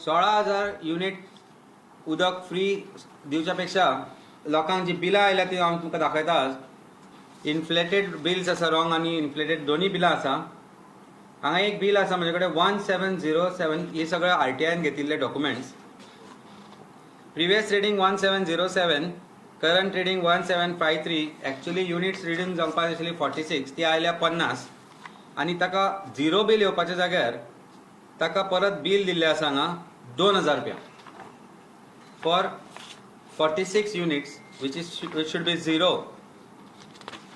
16,000 unit उदक free दिवच्या पेक्षा लोकांक जी बिलां आयल्या ती हांव तुमकां दाखयता. इन्फ्लेटेड बिल्स आसा, रॉंग आनी इन्फ्लेटेड दोन्ही बिलां आसा. हांगा एक बील आसा म्हजे कडेन 1707. ही सगळे आरटीआयन घेतिल्ले documents. Previous reading 1707, current reading 1753. Actually units reading जावपाक आशिल्ली 46, ती आयल्या 50 आनी ताका झिरो बील येवपाच्या जाग्यार ताका परत बील दिल्लें आसा हांगा 2000 रुपया for 46 units, which should be zero.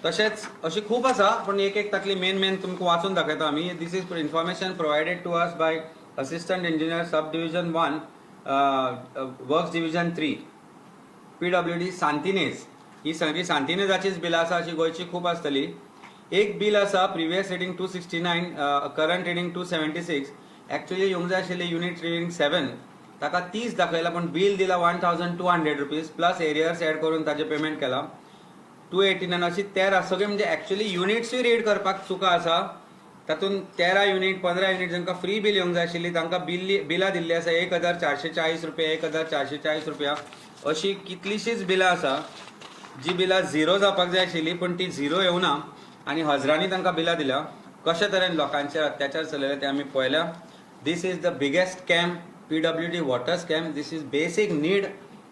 तशेंच अशी खूब आसा, पूण एक एक तातली मेन मेन तुमकां वाचून दाखयता आमी. This is information provided to us by Assistant Engineer, Sub Division 1, Works Division 3, PWD, Santa Inez. ही सगळी सांतिनेजाचीच बिलां आसा. अशी गोंयची खूब आसतली. एक बील आसा, previous reading 269, current reading 276. Actually येवंक जाय आशिल्ले युनीट रिडींग 7, ताका 30 दाखयला, पूण बील दिला ₹1200, plus arrears add करून ताजें पेमेंट केलां 289. अशी 13 सगळे, म्हणजे एक्चुअली युनिट्सूय रीड करपाक चुका आसा. तातूंत 13 युनीट, 15 युनीट जांकां फ्री बील येवंक जाय आशिल्ली तांकां बिलां दिल्ली आसा 1440 रुपया, 1440 रुपया. अशी कितलीशीच बिलां आसा, जी बिलां झिरो जावपाक जाय आशिल्ली, पूण ती झिरो येवना आनी हजरांनी तांकां बिलां दिल्या. कशे तरेन लोकांचेर अत्याचार चलयले ते आमी पळयल्या. This is the biggest scam, PWD water scam. This is basic need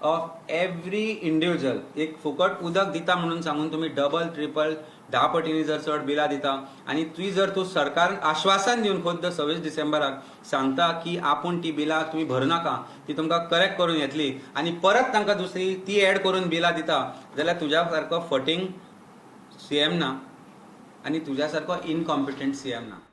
of every individual. एक फुकट उदक दिता म्हणून सांगून तुमी डबल, ट्रिपल, 10 पटींनी जर चड बिलां दिता आनी ती जर तूं सरकार आश्वासन दिवन खुद्द 26 डिसेंबराक सांगता की आपूण ती बिलां तुमी भरू नाका, ती तुमकां करेक्ट करून येतली, आनी परत तांकां दुसरी ती एड करून बिलां दिता जाल्यार तुज्या सारको फटींग सीएम ना आनी तुज्या सारको इनकॉम्पिटंट सीएम ना.